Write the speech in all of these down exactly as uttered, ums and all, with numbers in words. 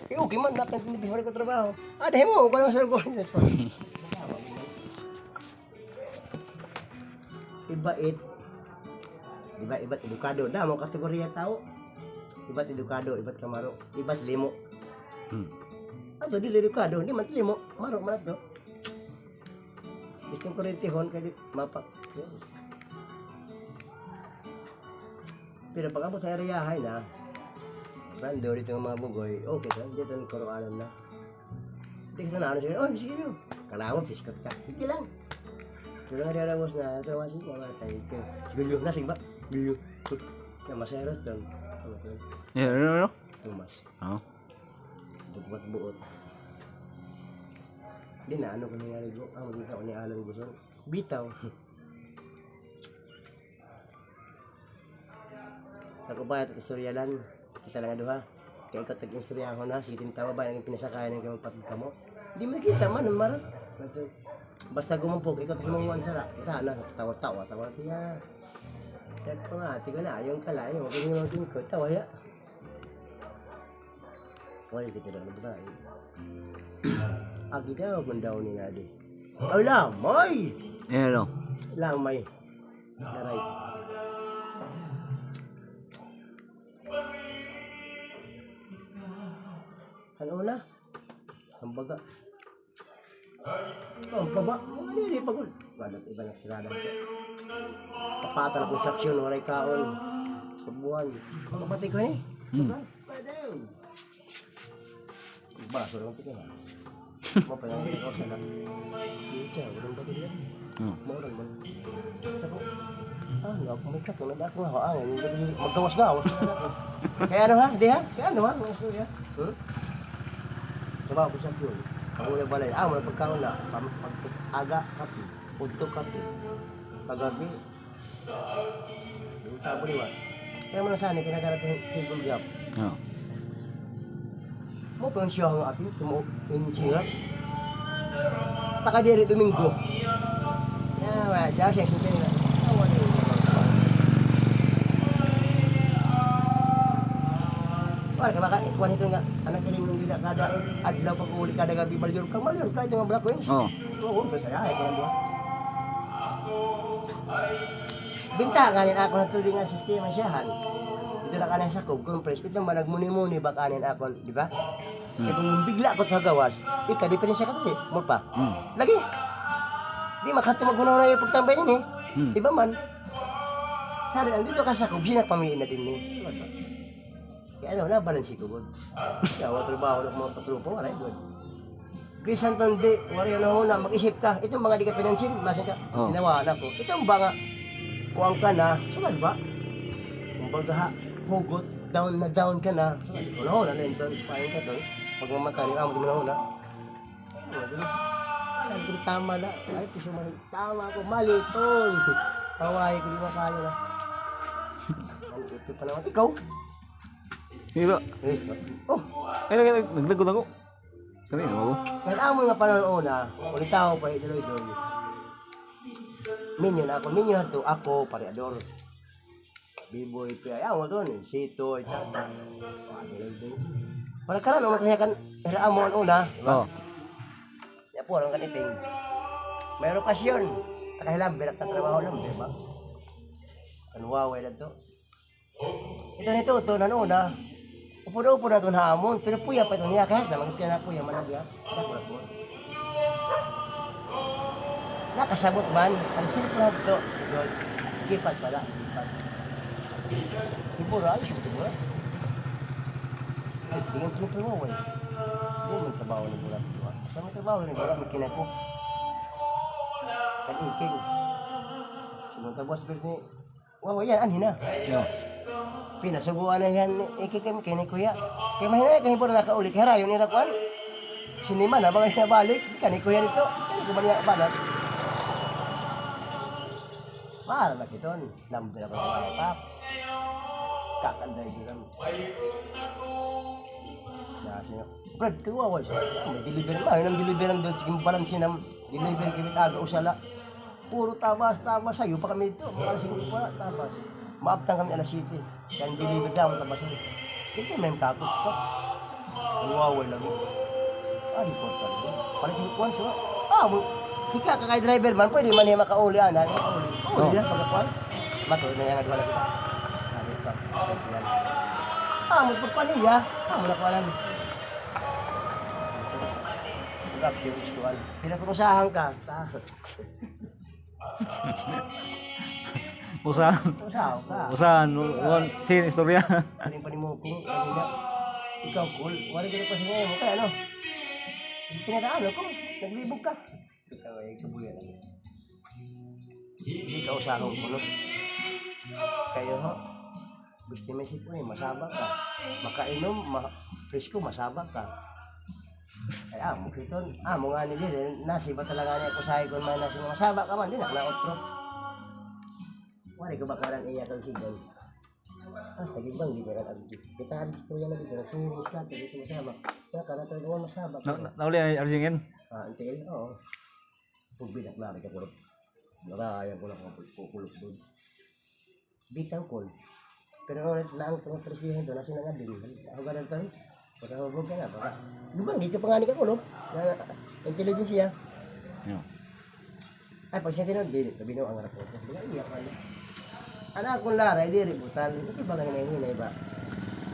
Eh, okay man, natang pinipis ko trabaho. Ah, dahil mo, ko lang sa ko. Iba it. Di ba, iba it edukado. Damo kategoriya tawo. Iba it edukado, iba it kamaro, iba it limo. Hmm. Ato, dili edukado, di man limo. Maro man ato. Gusto ko rin tihon, kaya di, mapak. Pero pag-abot sa area, hay na. Brando, dito nga mga bugoy, okay, sir. Dito ang kuruanan na. Hindi ka sana, ano, sige, oh, sige, yun. Kala mo, piskot ka. Sige lang. Pero nga, boss na, ito, wala siya, matay ka. Sige, yun, nasing ba? Sige, yun. Kaya maseros doon. Ano to? Eh, ano, ano? Tumas. Oo. Bukbat buot. Di na, ano ko nangyari, go? Ah, magkita ko ni Alan Guson. Bitaw. Ako ba, istoryalan? Kita lang nga duha. Kaya ikaw tag-istoryahon na, sige, tintawa ba, yung pinasakayan ng kapatid ka mo? Di mo nakita man, ang mara. Basta gumampo, ikaw tag-imuha sa ra. Kita na, tawa-tawa, tawa, tiya. Kaya ko nga, tiga na, yung kala, yung, yung, yung, yung, tawa, ya. Wala kita daw na babae. Agi daw, man daw ni Nadi. Ay, lamay! Eh, ano? Lamay. Aray. Ano na? Ang baga. Ang baba. Mga dili pa gud. Wala, iba na sila na. Kapatan ang konstruksyon, walay kaon. Sa buwan. Kapatid ko, eh. Hmm. Pwede yun. Baso lang ito, ha? Mapaya ang ikaw sa na. Di siya, walang bato niya. Hmm. Maulan man. Sa ko, ah, nga ako may kato, nanda ako nga, ah, maggawas-gawas. Kaya ano, ha? Di, ha? Kaya ano, ha? Ang istorya? Hmm? Sa mga konstruksyon. Ang una balay, ah, wala pagkaon na. Pag-, pag-, aga, kape. Udto, kape. Kagabi, Buta, baliwat. Kaya mo na sana, kinakarat yung table job. Oo. Mo pa yung siya nga ato, tumo, yung siya. Taka diri Domingo. Ya, wala, diyan siya, siya, siya. Wala ka maka-, kuha nito nga, anak, kiling mo nila kada adlaw pag-uli, kada gabi, malyor ka, malyor ka, ito nga black, eh. Oo. Oo, basta ya, ito nga black. Binta kanin ako na to di nga sistema siya, han. Ito na kanin sa kog, compress. Ito man, nagmuni-muni ba kanin ako, di ba? Hmm. Kaya kung bigla ko sa gawas, ika, di pa rin siya katuloy, mo pa. Hmm. Lagi. Di makatunog mo na yung pagtambay din eh. Hmm. Iba man. Sari, ang dito ka sa kog, siya pamili na din eh. Kaya ano, nabalansi ko gud. Kaya wa trabaho ng mga patrupa, wala gud. Bisan ton di, wala yun ako na, mag-isip ka. Itong mga di ka pinansin, masin ka, oh, ginawa na ko. Itong mga, kuwang ka na, sugad ba? Kumbaga, ha, hugot, down na down ka na. Sugad, wala, wala na yun ton, paano ka ton? Pag mamatay, amo, di mo na, wala. Ano, di ba? Ay, tama na. Ay, piso man. Tama ko, mali ton. Tawahi ko, di makayo na. Ano, ito pa naman. Ikaw? Di ba? Eh, oh. Ay, nag-, nag-, naglagot ako. Kanina, ako. Kan amo nga panahon una, ulitaw pa, idol-idol. Minyo na ako, minyo na to, ako, pareador. Biboy, pi-, ay, amo to, ni Sito, ay, tama. Idol-idol. Para karon, umatay kan, hira amo, ang una, di ba? Oh. Ya po, ang kaniting. May okasyon. Takahilam, birak na trabaho lang, di ba? Kan Waway na to. Ito nito, ito, nanuna. Upod-upod na ito na amon, pero puya pa ito niya, kahit na magpiya na puya, managya. Nakasabot man, ang cellphone na ito. Keypad pala, keypad. Siguro, ayos ito, siguro. Ito, ito, ito, ito, ito, ito, may trabaho ni Burak, di ba? Sa may trabaho ni Burak, may kinako. Kan Iking. Sumunta, boss, pero ni, Wa, wa, yan, anhi na. Yo. Pinasuguan na yan, ikikim, kini kuya. Kay mahina, kay hibor nakauli, kay harayon nira kuan. Sinima na, mga nabalik, kani kuya nito. Kani ko man niya, banat. Mahal na kiton, number ako sa mga pap. Kakanday ko lang. Nasi, Brad, kawawa siya. May delivery ba? Yun ang delivery doon, sige, balansin ang delivery, kami taga usala. Puro tabas, tabas. Sayo pa kami dito. Mga alas singko pa, tabas. Maabtan kami alas siyete. Kaya deliver daw, tabas yun. Ito may kakos pa. Huawei lagi. Ari ko sa lagi. Palit hin kuan sa. Ah, mo. Ika ka kay driver man, pwede man hiya makauli, ana. Makauli. Uli hiya, pagkakuan. Mato na hiya nga duha na kita. Ari pa. Ay, siya. Ah, mo pagpaniya. Ah, mo na kuanan. Grabe, serious kuan. Pila ko usahan ka? Ta. Usahan. Usahan ka. Usahan, wan, sin istorya. Kaning panimukong, kanina. Ikaw, Kol, wala ka nagpasingayo mo. Kaya ano? Pinadaan ako. Naglibog ka. Ikaw ay kabuya lang. Hindi ka usahon ko, no? Kayo, ho? Gusto mo si Kuya, masaba ka. Makainom, ma presko, masaba ka. Ay, amo, kiton. Amo nga ni diri, nasi ba talaga niya ko sa ikon man nasi, masaba ka man, di na, na otro. Wala ka ba karan iya kang sigan? Basta, gibanggit niya kan abdi. Kita abdi ko yan na dito, nagsuros ka, dito sumasaba. Kaya ka na talaga masaba ka. Na, na, nauli ay Arsingin? Ah, ang tingin, oo. Pagbidak na rin ka, kulog. Narayan ko lang kung kukulog doon. Bitaw, Kol. Pero naang pangpresihan ito, nasa nang abing. Ako ka na ito, eh. Pagkahubog ka na, baka. Di ba, dito pa nga ni ka, Kol, oh? Na, intelligence siya. Yeah. Ay, pag siya tinawag, dili, sabi nyo, ang harap ko. Di ba, iyak ka na. Anak kong Lara, diri butal. Ito ba nga hinay-hinay ba?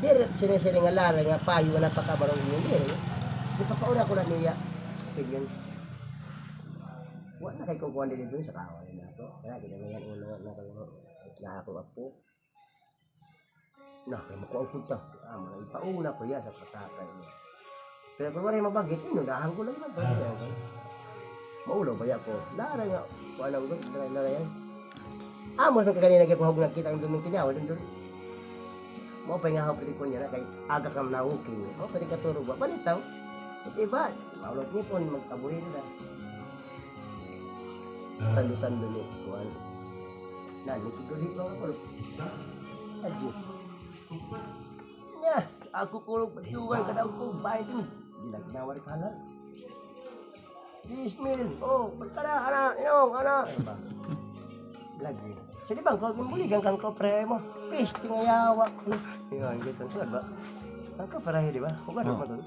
Diri, sinisiring nga Lara, nga payo, nga napakabarong yun, diri. Di pa kauna ko na niya. Opinion. Wa na kay kukuha diri doon sa kahoy na to. Kaya kita na yan, una na kayo, na ako apo. Na, kay makuha ko ta. Ah, mga ipauna ko yan sa patakay niya. Pero kung wala yung mabagit, inunahan ko lang naman. Maulaw ba ako? Lara nga, kuha lang doon, try na yan. Amo sa kaganina kay kuhog nagkita ang duming kinyawa doon doon. Mo pa nga hapit ko niya na kay aga kam na walking. Mo pa di katurog ba? Balitaw. Ito iba, maulot niya po, magkabuhin na. Tando-tando ni kuan. Na, ni kiguli ko ako. Agi. Nya, ako ko pagtugan ka daw ko, bahay ko. Di na ginawa rin ka lang. Ismail, oh, pagkara, ana, iyong, ana. Lagi. Sige bang, kung buligan kang kopre mo, piste nga yawa. Iyon, gito, sure ba? Ang kopre, di ba? Kung ano Oh. pa doon?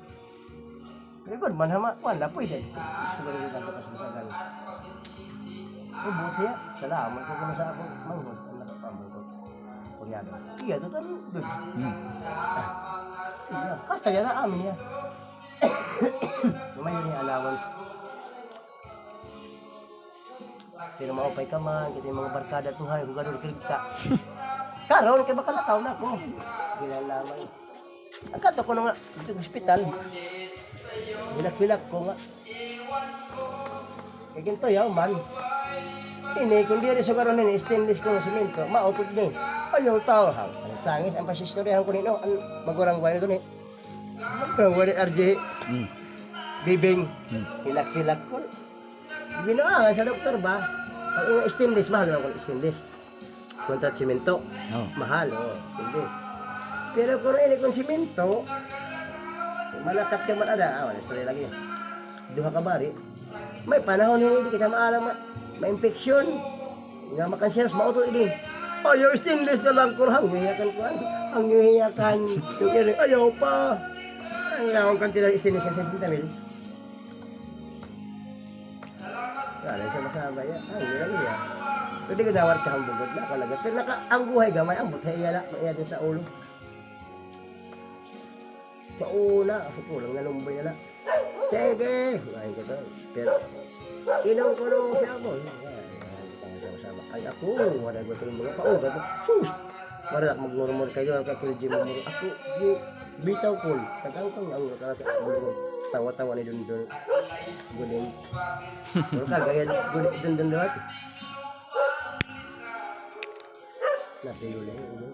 Pero good man, hama, kuwan na, pwede. Siguro yung nagkapasensya ka. Ang buti, ah. Salamat ko kung sa ako, manghod, ang nakapamang ko. Kunyado. Iya, totoo, good. Hmm. Iya, hasta yan, ah, amin yan. Lumayo niya allowance. Pero maupay ka man, kita yung mga barkada, tuhay, jugador, kirigta. Karon, kay baka lakaw na ako. Gila lamang. Nagkadto ko na nga, dito sa ospital. Hilak-hilak ko nga. Kay ginto yaw man. Ini, kung diri sugaron ini, stainless ko nga simento, mautod ni. Ayaw tao, ha. Ang sangis, ang pasistoryahan ko nino, ang magurang guwayo doon eh. Magurang guwayo ni R J. Hmm. Bibing. Hmm. Hilak-hilak ko. Binuangan sa doktor ba? Ang stainless, mahal naman kung stainless. Kontra simento. Oh. Mahal, oh. Hindi. Pero kung ini kung simento, malakat ka man ada. Ah, wala, sorry lagi. Duha ka bari. May panahon hindi kita maalam ma, ma-infection. Nga makansiyanos, mauto ini. Ayaw, stainless na lang, kung hangyayakan ko, ay. Hangyayakan. Yung iri, ayaw pa. Ang yaong kantidad stainless sa sesenta mil. Wala siya masama niya. Ay, yun lang niya. Pwede ka daw ka hambugod na talaga. Pero naka, ang buhay gamay, ang butay yala, maiya din sa ulo. Pauna, ako kulang na lumbay na. Sige! Ay, ko to. Pero, inom ko nung siya mo. Ay, ay, ay, ay, ay, ay, ay, ay, ako, wala ko itong mga paugat. Sus! Wala ako magmurmur kayo, ang kakilji mo murmur. Ako, di, bitaw ko. Tagaw ko, ang tawa-tawa ni Dundun. Guling. Pero kagaya, guling, Dundun daw. Napilo na yun.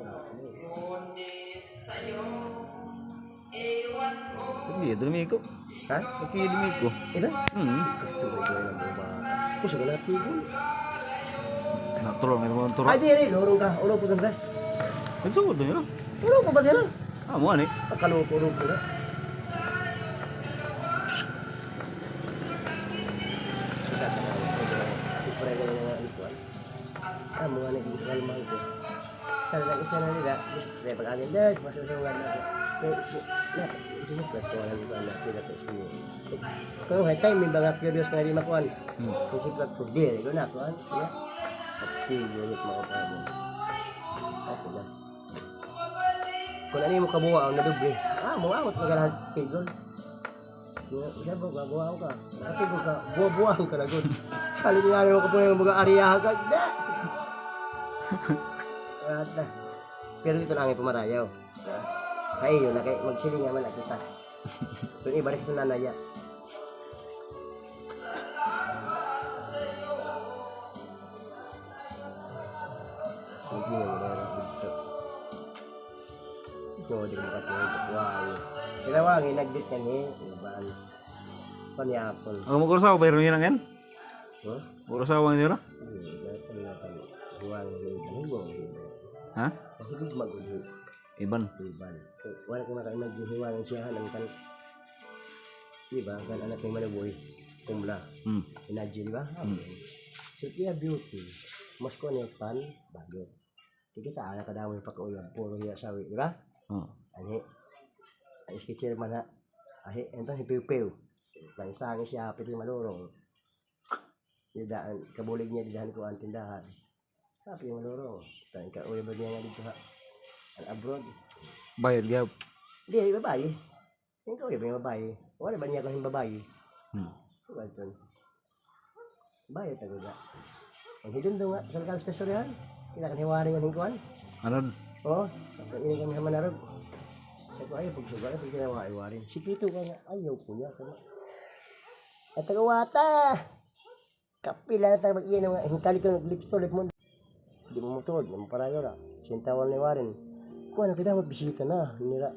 Sige, dumi ko. Ha? Okay, dumi ko. Ito? Hmm. Ito, ito, ito, ito, ito. Gusto ko na tigol. Naturo, may mga turo. Ay, di, di, lurong ka. Ulo po dun, pre. Ang sugod na yun. Ulo po ba dira? Ah, mo, ani? Pagkaluko, ulo po na. Ito, ito, ito, ito, ito. Ito, pre, ito, ito, ito, ito. Ah, mga naging kalmang ko. Sa nag-isa na nila, kaya pag-agin, guys, masusungan na ako. Kung hay time, may mga curious nga di makuan. Hmm. Kasi pag pwede, ito na, kuan. Ya. Pag pwede, ulit mo ako. Okay na. Kung ano yung kabuwa, ang nadoble. Ah, mawawat ka lahat, tigol. Siya ba, gabuha ka. Ate ko ka, buwa-buwa ka lagod. Salit nga naman ko po yung mga ariyahan ka. Da! Wala na. Pero dito lang yung pumarayaw. Ay, yun, nakay, magsiling naman na kita. Kung iba rin ito nanaya. Hindi naman na dito. Ito, di ko makatulog. Why? Kinawangi, nagdit yan eh. Iban. Panyapon. Ang mag-urasawa, pero yun ang yan? Huh? Urasawa ang yun? Hindi, dahil pala natin. Huwag ang iban. Huwag ang iban. Ha? Kasi di mag-ulo. Iban. Iban. Wala ko makaimagine, huwag ang siya, ang kan-, di ba? Ang kan-, anak ni Manuboy, Kumla. Hmm. Imagine, di ba? Hmm. So, kaya beauty. Mas ko ano yung pan, bagyo. Kikita, anak ka daw yung pagkauyab, puro hiya sawi, di ba? Hmm. Ani, ang sketcher man ha. Ahi, ento, hipiw-piw. Nang sangis siya, piti malurong. Di daan, kabulig niya, di daan ko ang tindahan. Sabi yung malurong. Tan ka, uy, ba niya nga dito ha? Ang abroad. Bayad, gab. Di, babae. Yung kaway ba yung babae? Wala ba niya kung babae? Hmm. Wala ito. Bayad, tago na. Ang hidon daw nga, sa kalas pestorihan. Kailangan hiwaring ang hingkuan. Anon? Oo, pag ini kami naman narog. Sa ko, ayaw, pagsugal, pag ginawa, hiwaring. Sikreto ka nga, ayaw ko niya. At taga wata! Kapila na tayo mag-inom nga, hingkali ko naglipstolip mo. Di mo mutod, ang parayo ra. Sintawan ni Warren. Kuha na kita, magbisita na. Nira.